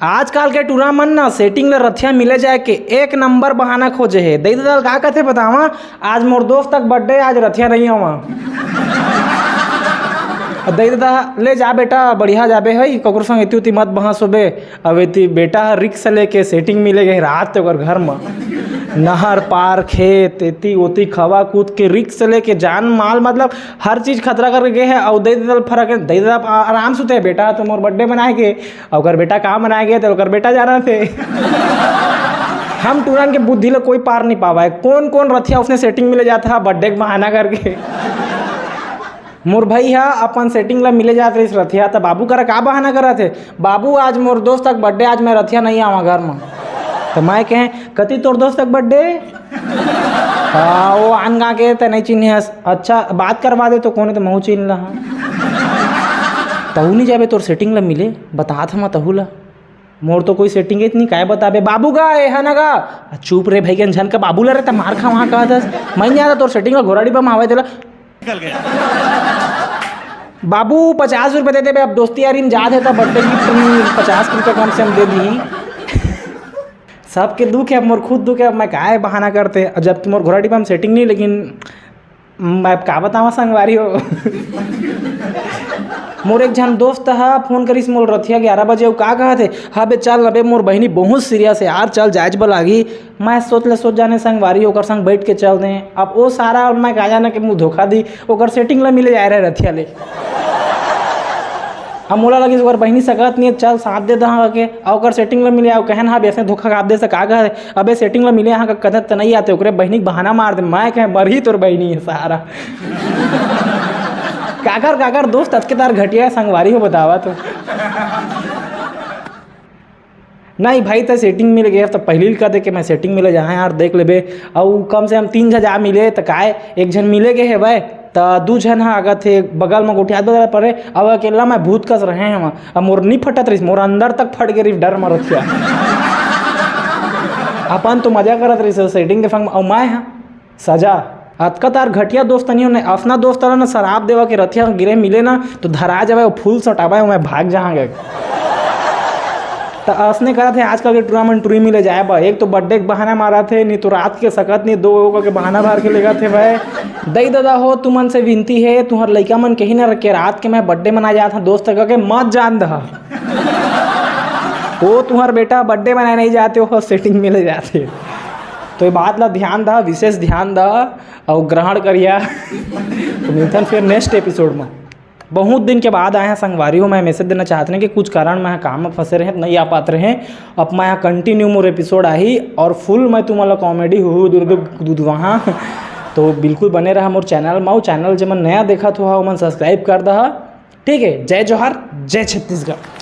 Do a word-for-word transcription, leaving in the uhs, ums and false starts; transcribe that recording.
आजकल के टूरा मन ना सेटिंग ल रथिया मिले जाए के एक नंबर बहाना खोजे हे। दई ददा ल का कथे बतावा, आज मोर दोस्त तक बर्थडे, आज रथिया नहीं आवा। दई ददा, ले जा बेटा, बढ़िया जाबे हई, ककरो संग एती उती मत बहस होबे। अब एती बेटा ह रिक्स लेके सेटिंग मिले गए रात ते ओकर घर म, नहर पार, खेत, एती ओती खवा कूद के रिक्स लेके जान माल, मतलब हर चीज खतरा करके गए हे। अउ दई ददा ल फरक हे, दई ददा आ-, आराम सुते हे, बेटा तो मोर बर्थडे मनाए के, अउ ओकर बेटा का मनाए के, तो ओकर बेटा जाना थे। हम टूरन के बुद्धि ल कोई पार नहीं पावा है। कौन कौन रथिया उसने सेटिंग मिले जाता है बर्थडे के बहाना करके। मोर भाई ह अपन सेटिंग ला मिले जात रहिस रथिया, त बाबू करा का बहाना करत हे, "बाबू, आज मोर दोस्त तक बर्थडे, आज मैं रथिया नहीं आवा घर म।" त मैं कहें, "कति तोर दोस्त तक बर्थडे?" "हाँ, वो आन गाँव के, त नहीं चिन्हे हस।" "अच्छा, बात करवा दे तो कोने, त महू चिन्ह ला।" "हाँ, तहू नहीं जाबे तोर सेटिंग ला मिले, बतात हमा तहू ला।" "मोर तो कोई सेटिंग हे नहीं, काय बताबे?" "बाबू का, ए हा ना का?" "चुप रे भाई, के झन का बाबू ला रे, त मार खा वहाँ कहत हस। मैं नहीं आता तोर सेटिंग ला, घोड़ा डिब्बा में हवा तेला।" निकल गया। "बाबू, पचास रुपये दे देबे, अब दोस्ती यारी में जात हे, त बर्थडे गिफ्ट में पचास रुपये कम से हम दे दी।" सबके दुख है, अब मोर खुद दुख है, अब मैं काय बहाना करते। अब जब मोर घोड़ा डिब्बा में सेटिंग नहीं, लेकिन मैं अब का बतावा संगवारी हो। मोर एक झन दोस्त ह फोन करिस मोल रथिया ग्यारह बजे, अउ का कहत हे, "हाँ बे, चल ना बे, मोर बहिनी बहुत सीरियस हे यार, चल जायज बा लागी।" मैं सोच ले सोच जाने संगवारी, ओकर संग बैठ के चल दें। अब ओ सारा, मैं का जाना कि मुँह धोखा दी, ओकर सेटिंग ला मिले जाए रहे रथिया ले। अब मोला लगिस ओकर बहिनी सकत नहीं, चल साथ दे दहा के, अउ ओकर सेटिंग ला मिले, अउ कहन, "हाँ बे, ऐसे धोखा खा दे से का कहे, अबे सेटिंग ला मिले यहाँ का कथत त नहीं आते, ओकरे बहिनी के बहाना मार दे।" मैं कहे, "मरही तोर बहिनी है सारा।" काकर काकर दोस्त अतके तार घटिया संगवारी हो बतावा तो। नहीं भाई, त सेटिंग मिले गए, त पहली ल कह दे कि मैं सेटिंग मिले जहाँ यार देख लेबे। अउ कम से कम तीन झन जा मिले, त काय एक झन मिले गए हे भाई, त दू झन ह आगत हे बगल में गोठियात बगल परे, अब अकेला मैं भूत कस रहे हैं वहाँ। अब मोर नहीं फटत रहिस, मोर अंदर तक फट गए रहिस डर म रथिया। अपन तो मजा करत रहिस सेटिंग के फंग, अउ मैं ह सजा। अतका तार घटिया दोस्त नहीं होने, असना दोस्त ला ना शराब देवा के रथिया गिरे मिले ना, तो धरा जावे, वो फूल सटावे, मैं भाग जहाँ गए। त असने करत हे आजकल के टूरा मन टूरी मिले जाए बा। एक तो बर्थडे के बहाना मारत हे, नहीं तो रात के सकत नहीं, दो ओकर के बहाना मार के लेगत हे भाई। दई ददा हो, तुमन से विनती है, तुहर लइका मन कहीं ना रखे, रात के मैं बर्थडे मनाए जात हूँ दोस्त के, मत जान दहा। वो तुहर बेटा बर्थडे मनाए नहीं जाते हो, सेटिंग मिले जाते। तो ये बात ला ध्यान दहा, विशेष ध्यान दहा। अउ ग्रहण करिया। तो मिलथन फिर नेक्स्ट एपिसोड में। बहुत दिन के बाद आए हैं संगवारी हो, मैं मैसेज देना चाहत रहें कि कुछ कारण मैं काम में फंसे रहें, नहीं आ पात रहें। अब मैं यहाँ कंटिन्यू मोर एपिसोड आही अउ फुल मैं तुम्हारा कॉमेडी हु हु दुर दुर दुर वहाँ। तो बिल्कुल बने रहा मोर चैनल में। चैनल जेमन नया देखत हो, ओमन सब्सक्राइब कर दहा। ठीक है, जय जोहार, जय छत्तीसगढ़।